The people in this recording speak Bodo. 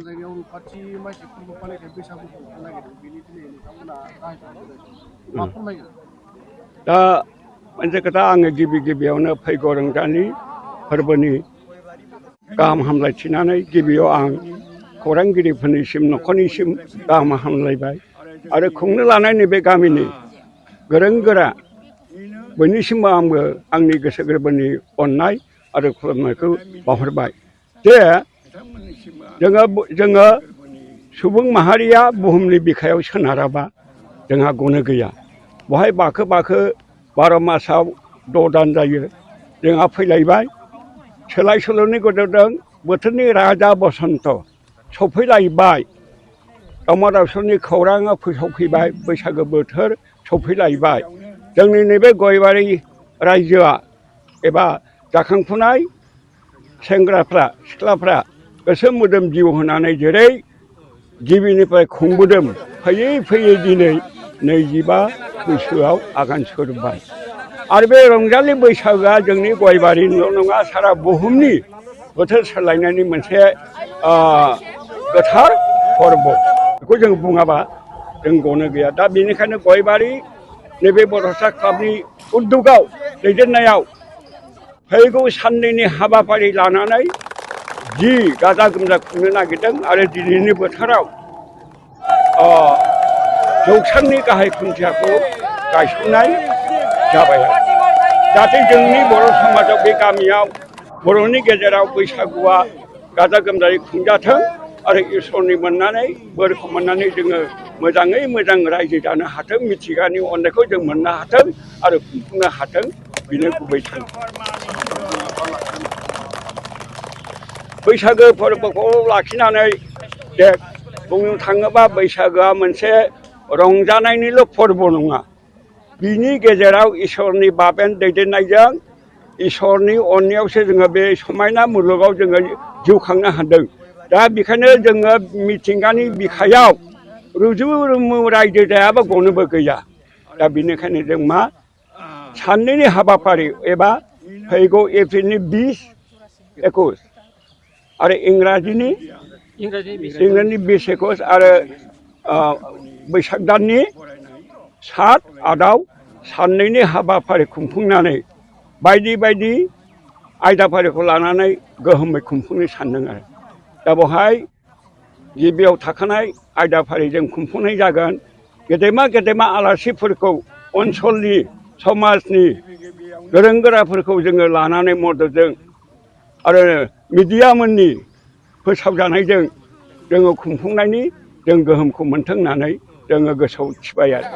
जायगायाव रुफाथि मानसिफोरखौ फालिनाय बैसागुखौ नागिरदों बेनि दिनै नोंथांमोना मा फोरमायगोन? दा मोनसे खोथा आङो गिबियावनो फैगौ रंजालि फोरबोनि गाहाम हामलायथिनानै गिबियाव आं खौरांगिरिफोरनिसिम न'खरनिसिम गाहाम हामलायबाय आरो खुंनो लानाय नैबे गामिनि गोरों गोरा बयनिसिमबो आंबो आंनि गोसो गोरबोनि अननाय आरो खुलुमनायखौ बावहरबाय जे जोङो सुबुं माहारिया बुहुमनि बिखायाव सोनाराबा जोंहा गनो गैया। बहाय बाखो 12 मासाव 6 दान जायो। जोंहा फैलायबाय सोलाय सोल'नि गेजेरजों बोथोरनि राजा बसन्त सफैलायबाय। दावमा दावसानि खौराङा सफैबाय। बैसागो बोथोर सफैलायबाय। जोंनि नैबे गयबारि रायजोआ एबा जाखांफुनाय सेंग्राफ्रा सिख्लाफ्रा गोसो मोदोम जिउ होनानै जेरै गिबिनिफ्राय खुंबोदों फैयै फैयै दिनै 25 बोसोआव आगान सुरबाय। आरो बे रंजालि बैसागोआ जोंनि गयबारिनिल' नङा सारा बुहुमनि बोथोर सोलायनायनि मोनसे गोथार फोरबो। बेखौ जों बुङाबा जों गनो गैया। दा बेनिखायनो गयबारि नैबे बड'सा क्लाबनि उद्दगाव दैदेननायाव फैगौ साननैनि हाबाफारि लानानै जि गाजा गोमजा खुंनो नागिरदों आरो दिनैनि बोथोराव जौसांनि गाहाय खुन्थियाखौ गायसननाय जाबाय। जाहाथे जोंनि बर' समाजाव बे गामियाव बर'नि गेजेराव बैसागुआ गाजा गोमजायै खुंजाथों आरो इसोरनि मोननानै बोरखौ मोननानै जोङो मोजाङै मोजां रायजो जानो हाथों, मिथिंगानि अननायखौ जों मोननो हाथों आरो खुंफुंनो हाथों, बेनो गुबै थांखि। बैसागो फोरबोखौ लाखिनानै जे बुंनो थाङोबा बैसागोआ मोनसे रंजानायनिल' फोरबो नङा। बिनि गेजेराव इसोरनि बाबेन दैदेननायजों इसोरनि अननायावसो जोङो बे समायना मुलुगाव जोङो जिउ खांनो हादों। दा बेखायनो जोङो मिथिंगानि बिखायाव रुजु रुमु रायजो जायाबा गनोबो गैया। दा बेनिखायनो जों मा साननैनि हाबाफारि एबा फैगौ एप्रिलनि 20-21 आरो इंराजिनि 20-21 आरो बैसाग दाननि 7-8आव साननैनि हाबाफारि खुंफुंनानै बायदि बायदि आयदाफारिखौ लानानै गोहोमै खुंफुंनो सानदों आरो। दा बेवहाय गिबियाव थाखानाय आयदाफारिजों खुंफुंनाय जागोन। गेदेमा आलासिफोरखौ ओनसोलनि समाजनि गोरों गोराफोरखौ जोङो लानानै मददजों आरो मिडियामोननि फोसावजानायजों जोङो खुंफुंनायनि जों गोहोमखौ मोन्थों होननानै जोङो गोसोआव थिबाय आरो।